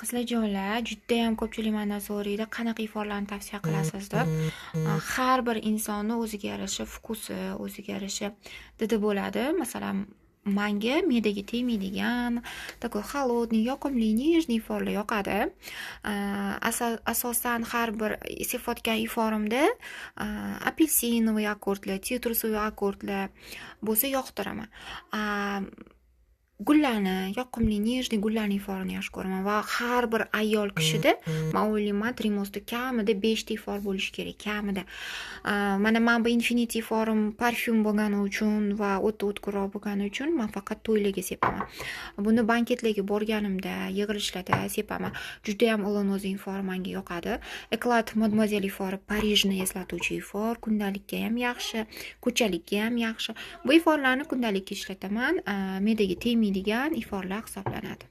Qizlarjonlar, judayam ko'pchilik mandan so'raydi, qanaqa iforlarni tavsiya qilasiz deb. Har bir insonni o'ziga yarasha vkusi, o'ziga yarasha didi bo'ladi. Masalan, manga me'daga tegmaydigan, такой холодный, yoqimli, нежный iforlar yoqadi. Asosan har bir sepayotgan iforimda апельсиновый akkordlar, цитрусовый akkordlar bo'lsa yoqtiraman. Gullarni, yoqimli, нежный gullarni iforini yaxshi ko'raman va har bir ayol kishida, man o'ylayman, trimosda kamida 5 ta ifor bo'lishi kerak, kamida. Mana man bu Infinity iforim parfyum bo'lgani uchun va o'ta o'tkirroq bo'lgani uchun man faqat to'ylarga sepaman. Buni banketlarga borganimda, yig'ilishlarda sepaman. Judayam O'zi ifori menga yoqadi. Eclat Mademoiselle ifori Parijni eslatuvchi ifor, kundalikka ham yaxshi, ko'chalikka ham yaxshi. Bu iforlarni kundalikka ishlataman, me'daga tegmaydigan iforlar hisoblanadi.